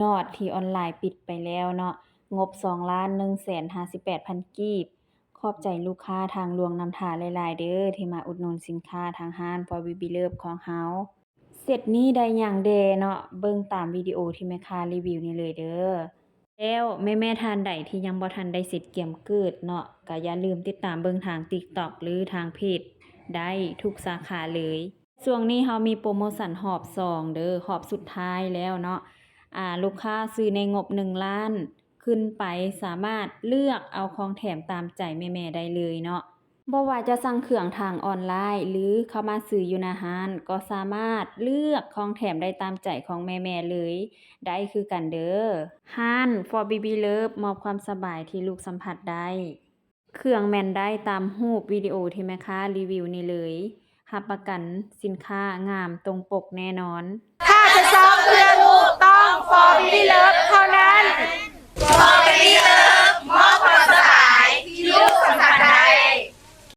ຍອດທີ່ອອນລາຍປິດໄປແລ້ວເນາະ, ງົບສອງລ້ານໜຶ່ງແສນຫ້າສິບແປດພັນກີບ. ຂອບໃຈລູກຄ້າທາງຫຼວງນຳທ່າຫຼາຍໆເດີ້ ທີ່ມາອຸດໜູນສິນຄ້າທາງຮ້ານ Four B B Love ຂອງເຮົາ. ເຊັດນີ້ໄດ້ຫຍັງແດ່ເນາະ, ເບິ່ງຕາມວິດີໂອທີ່ແມ່ຄ້າຣີວິວນີ້ເລີຍເດີ້. ແລ້ວແມ່ໆທ່ານໃດທີ່ຍັງບໍ່ທັນໄດ້ເຊັດກຽມເກີດເນາະ, ກໍຢ່າລືມຕິດຕາມເບິ່ງທາງ TikTok ຫຼືທາງເພຈໄດ້ທຸກສາຂາເລີຍ. ຊ່ວງນີ້ເຮົາມີໂປຣໂມຊັນຮອບສອງເດີ້, ຮອບສຸດທ້າຍແລ້ວເນາະ. ອາ ລູກຄ້າຊື້ໃນງົບໜຶ່ງລ້ານຂຶ້ນໄປ ສາມາດເລືອກເອົາຂອງແຖມຕາມໃຈແມ່ໆໄດ້ເລີຍເນາະ. ບໍ່ວ່າຈະສັ່ງເຄື່ອງທາງອອນລາຍ ຫຼືເຂົ້າມາຊື້ຢູ່ໜ້າຮ້ານ ກໍສາມາດເລືອກຂອງແຖມໄດ້ຕາມໃຈຂອງແມ່ໆເລີຍ ໄດ້ຄືກັນເດີ້. ຮ້ານ Four B B Love ມອບຄວາມສະບາຍທີ່ລູກສຳຜັດໄດ້. ເຄື່ອງແມ່ນໄດ້ຕາມຮູບວິດີໂອທີ່ແມ່ຄ້າຣີວິວນີ້ເລີຍ, ຮັບປະກັນສິນຄ້າງາມຕົງປົກແນ່ນອນ. ຖ້າຈະຊອກເຄື່ອງລູກຕ້ອງ Four B B